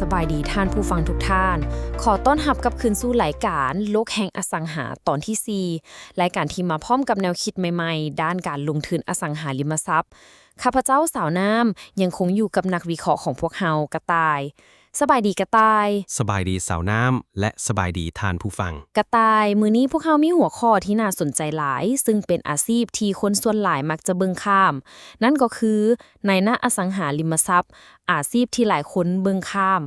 ສະບາຍດີທ່ານຜູ້ຟັງທຸກທ່ານ. ຂໍຕ້ອນຮັບກັບຄືນສູ່ລາຍການໂລກແຫ່ງອະສັງຫາຕອນທີສີ່, ລາຍການທີ່ມາພ້ອມກັບແນວຄິດໃໝ່ໆດ້ານການລົງທຶນອະສັງຫາລິມະຊັບ. ຂ້າພະເຈົ້າ ສາວນ້ຳ ຍັງຄົງຢູ່ກັບນັກວິເຄາະຂອງພວກເຮົາ, ກະຕ່າຍ. ສະບາຍດີ ກະຕ່າຍ. ສະບາຍດີ ສາວນ້ຳ ແລະ ສະບາຍດີທ່ານຜູ້ຟັງ. ກະຕ່າຍ, ມື້ນີ້ພວກເຮົາມີຫົວຂໍ້ທີ່ໜ້າສົນໃຈຫຼາຍ, ຊຶ່ງເປັນອາຊີບທີ່ຄົນສ່ວນຫຼາຍມັກຈະເບິ່ງຂ້າມ, ນັ້ນກໍຄື ນາຍໜ້າອະສັງຫາລິມະຊັບ, ອາຊີບທີ່ຫຼາຍຄົນເບິ່ງຂ້າມ.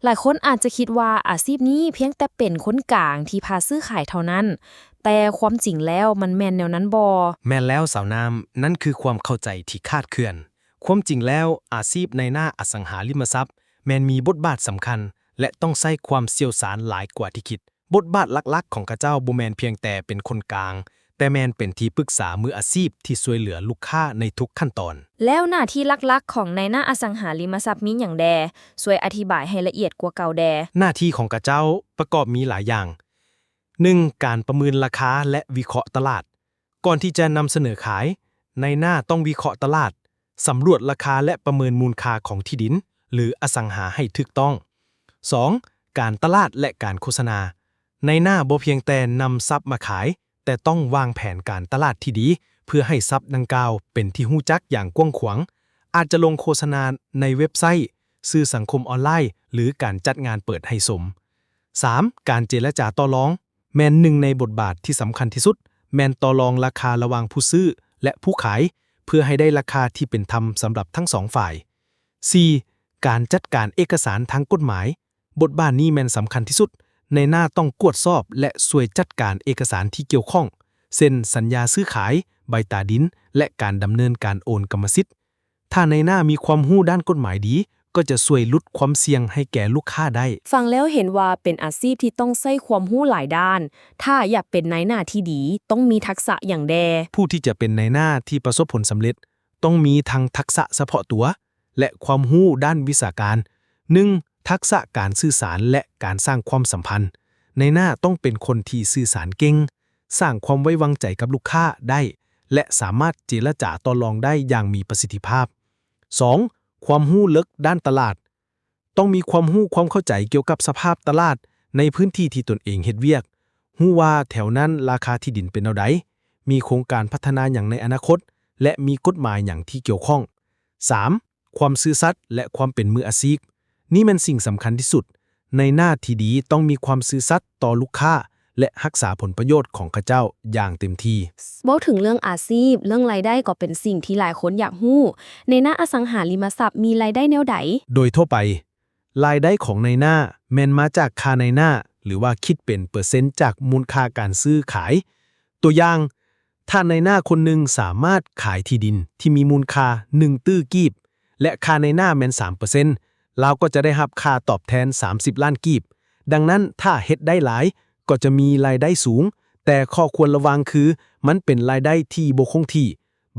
ຫຼາຍຄົນອາດຈະຄິດວ່າອາຊີບນີ້ພຽງແຕ່ເປັນຄົນກາງທີ່ພາຊື້ຂາຍເທົ່ານັ້ນ, ແຕ່ຄວາມຈິງແລ້ວມັນແມ່ນແນວນັ້ນບໍ່? ແມ່ນແລ້ວສາວນ້ຳ, ນັ້ນຄືຄວາມເຂົ້າໃຈທີ່ຄາດເຄື່ອນ. ຄວາມຈິງແລ້ວ, ອາຊີບນາຍໜ້າອະສັງຫາລິມະຊັບແມ່ນມີບົດບາດສຳຄັນ ແລະ ຕ້ອງໃຊ້ຄວາມຊ່ຽວຊານຫຼາຍກວ່າທີ່ຄິດ. ບົດບາດຫຼັກໆຂອງເຂົາເຈົ້າບໍ່ແມ່ນພຽງແຕ່ເປັນຄົນກາງ, ແຕ່ແມ່ນເປັນທີ່ປຶກສາມືອາຊີບທີ່ຊ່ວຍເຫຼືອລູກຄ້າໃນທຸກຂັ້ນຕອນ. ແລ້ວໜ້າທີ່ຫຼັກໆຂອງນາຍໜ້າອະສັງຫາລິມະຊັບມີຫຍັງແດ່? ຊ່ວຍອະທິບາຍໃຫ້ລະອຽດກວ່າເກົ່າແດ່. ໜ້າທີ່ຂອງເຂົາເຈົ້າປະກອບມີຫຼາຍຢ່າງ. ໜຶ່ງ, ການປະເມີນລາຄາ ແລະ ວິເຄາະຕະຫຼາດ. ກ່ອນທີ່ຈະນຳສະເໜີຂາຍ, ນາຍໜ້າຕ້ອງວິເຄາະຕະຫຼາດ, ສຳຫຼວດລາຄາ ແລະ ປະເມີນມູນຄ່າຂອງທີ່ດິນ ຫຼື ອະສັງຫາໃຫ້ຖືກຕ້ອງ. ສອງ, ການຕະຫຼາດ ແລະ ການໂຄສະນາ. ນາຍໜ້າບໍ່ພຽງແຕ່ນຳຊັບມາຂາຍ, ແຕ່ຕ້ອງວາງແຜນການຕະຫຼາດທີ່ດີ ເພື່ອໃຫ້ຊັບດັ່ງກ່າວເປັນທີ່ຮູ້ຈັກຢ່າງກວ້າງຂວາງ. ອາດຈະລົງໂຄສະນາໃນເວັບໄຊ, ສື່ສັງຄົມອອນລາຍ ຫຼື ການຈັດງານເປີດໃຫ້ຊົມ. ສາມ, ການເຈລະຈາຕໍ່ລອງ. ແມ່ນໜຶ່ງໃນບົດບາດທີ່ສຳຄັນທີ່ສຸດ, ແມ່ນຕໍ່ລອງລາຄາລະຫວ່າງຜູ້ຊື້ ແລະ ຜູ້ຂາຍ ເພື່ອໃຫ້ໄດ້ລາຄາທີ່ເປັນທຳສຳລັບທັງສອງຝ່າຍ. ສີ່, ການຈັດການເອກະສານທາງກົດໝາຍ. ບົດບາດນີ້ແມ່ນສຳຄັນທີ່ສຸດ. ນາຍໜ້າຕ້ອງກວດສອບ ແລະ ຊ່ວຍຈັດການເອກະສານທີ່ກ່ຽວຂ້ອງ, ເຊັ່ນ ສັນຍາຊື້ຂາຍ, ໃບຕາດິນ ແລະ ການດຳເນີນການໂອນກຳມະສິດ. ຖ້ານາຍໜ້າມີຄວາມຮູ້ດ້ານກົດໝາຍດີ, ກໍຈະຊ່ວຍຫຼຸດຄວາມສ່ຽງໃຫ້ແກ່ລູກຄ້າໄດ້. ຟັງແລ້ວເຫັນວ່າເປັນອາຊີບທີ່ຕ້ອງໃຊ້ຄວາມຮູ້ຫຼາຍດ້ານ. ຖ້າຢາກເປັນນາຍໜ້າທີ່ດີ, ຕ້ອງມີທັກສະຫຍັງແດ່? ຜູ້ທີ່ຈະເປັນນາຍໜ້າທີ່ປະສົບຜົນສຳເລັດ, ຕ້ອງມີທັງທັກສະສະເພາະຕົວ ແລະ ຄວາມຮູ້ດ້ານວິຊາການ. ໜຶ່ງ, ທັກສະການສື່ສານ ແລະ ການສ້າງຄວາມສຳພັນ. ນາຍໜ້າຕ້ອງເປັນຄົນທີ່ສື່ສານເກັ່ງ, ສ້າງຄວາມໄວ້ວາງໃຈກັບລູກຄ້າໄດ້ ແລະ ສາມາດເຈລະຈາຕໍ່ລອງໄດ້ຢ່າງມີປະສິດທິພາບ. ສອງ, ຄວາມຮູ້ເລິກດ້ານຕະຫຼາດ. ຕ້ອງມີຄວາມຮູ້ຄວາມເຂົ້າໃຈກ່ຽວກັບສະພາບຕະຫຼາດໃນພື້ນທີ່ທີ່ຕົນເອງເຮັດວຽກ, ຮູ້ວ່າແຖວນັ້ນລາຄາທີ່ດິນເປັນແນວໃດ, ມີໂຄງການພັດທະນາຫຍັງໃນອະນາຄົດ ແລະ ມີກົດໝາຍຫຍັງທີ່ກ່ຽວຂ້ອງ. ສາມ, ຄວາມຊື່ສັດ ແລະ ຄວາມເປັນມືອາຊີບ. ນີ້ແມ່ນສິ່ງສຳຄັນທີ່ສຸດ. ນາຍໜ້າທີ່ດີຕ້ອງມີຄວາມຊື່ສັດຕໍ່ລູກຄ້າ ແລະ ຮັກສາຜົນປະໂຫຍດຂອງເຂົາເຈົ້າຢ່າງເຕັມທີ່. ເວົ້າເຖິງເລື່ອງອາຊີບ, ເລື່ອງລາຍໄດ້ກໍເປັນສິ່ງທີ່ຫຼາຍຄົນຢາກຮູ້. ນາຍໜ້າອະສັງຫາລິມະຊັບມີລາຍໄດ້ແນວໃດ? ໂດຍທົ່ວໄປ, ລາຍໄດ້ຂອງນາຍໜ້າແມ່ນມາຈາກຄ່ານາຍໜ້າ ຫຼືວ່າຄິດເປັນເປີເຊັນຈາກມູນຄ່າການຊື້ຂາຍ. ຕົວຢ່າງ, ຖ້ານາຍໜ້າຄົນໜຶ່ງສາມາດຂາຍທີ່ດິນທີ່ມີມູນຄ່າໜຶ່ງຕື້ກີບ ແລະ ຄ່ານາຍໜ້າແມ່ນສາມເປີເຊັນ, ລາວກໍຈະໄດ້ຮັບຄ່າຕອບແທນສາມສິບລ້ານກີບ. ດັ່ງນັ້ນ, ຖ້າເຮັດໄດ້ຫຼາຍ, ກໍຈະມີລາຍໄດ້ສູງ, ແຕ່ຂໍ້ຄວນລະວັງຄື ມັນເປັນລາຍໄດ້ທີ່ບໍ່ຄົງທີ່,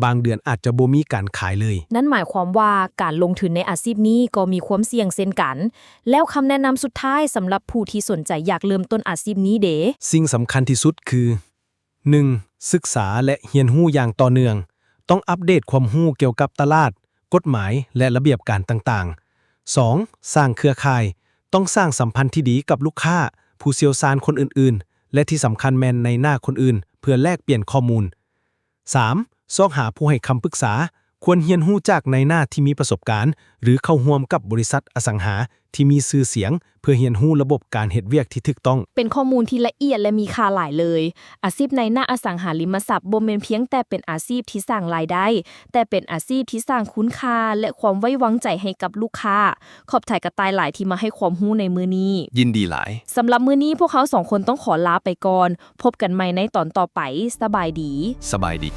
ບາງເດືອນອາດຈະບໍ່ມີການຂາຍເລີຍ. ນັ້ນໝາຍຄວາມວ່າການລົງທຶນໃນອາຊີບນີ້ກໍມີຄວາມສ່ຽງເຊັ່ນກັນ. ແລ້ວຄຳແນະນຳສຸດທ້າຍສຳລັບຜູ້ທີ່ສົນໃຈຢາກເລີ່ມຕົ້ນອາຊີບນີ້ເດ? ສິ່ງສຳຄັນທີ່ສຸດຄື ໜຶ່ງ, ສຶກສາ ແລະ ຮຽນຮູ້ຢ່າງຕໍ່ເນື່ອງ. ຕ້ອງອັບເດດຄວາມຮູ້ກ່ຽວກັບຕະຫຼາດ, ກົດໝາຍ ແລະ ລະບຽບການຕ່າງໆ. ສອງ, ສ້າງເຄືອຂ່າຍ. ຕ້ອງສ້າງສຳພັນທີ່ດີກັບລູກຄ້າ, ຜູ້ຊ່ຽວຊານຄົນອື່ນໆ ແລະ ທີ່ສຳຄັນແມ່ນນາຍໜ້າຄົນອື່ນ ເພື່ອແລກປ່ຽນຂໍ້ມູນ. ສາມ, ຊອກຫາຜູ້ໃຫ້ຄຳປຶກສາ. ຄວນຮຽນຮູ້ຈາກນາຍໜ້າທີ່ມີປະສົບການ ຫຼື ເຂົ້າຮ່ວມກັບບໍລິສັດອະສັງຫາທີ່ມີຊື່ສຽງ ເພື່ອຮຽນຮູ້ລະບົບການເຮັດວຽກທີ່ຖືກຕ້ອງ. ເປັນຂໍ້ມູນທີ່ລະອຽດ ແລະ ມີຄ່າຫຼາຍເລີຍ. ອາຊີບນາຍໜ້າອະສັງຫາລິມະຊັບບໍ່ແມ່ນພຽງແຕ່ເປັນອາຊີບທີ່ສ້າງລາຍໄດ້, ແຕ່ເປັນອາຊີບທີ່ສ້າງຄຸນຄ່າ ແລະ ຄວາມໄວ້ວາງໃຈໃຫ້ກັບລູກຄ້າ. ຂອບໃຈກະຕ່າຍຫຼາຍທີ່ມາໃຫ້ຄວາມຮູ້ໃນມື້ນີ້. ຍິນດີຫຼາຍ. ສຳລັບມື້ນີ້ພວກເຮົາສອງຄົນຕ້ອງຂໍລາໄປກ່ອນ. ພົບກັນໃໝ່ໃນຕອນຕໍ່ໄປ. ສະບາຍດີ. ສະບາຍດີ.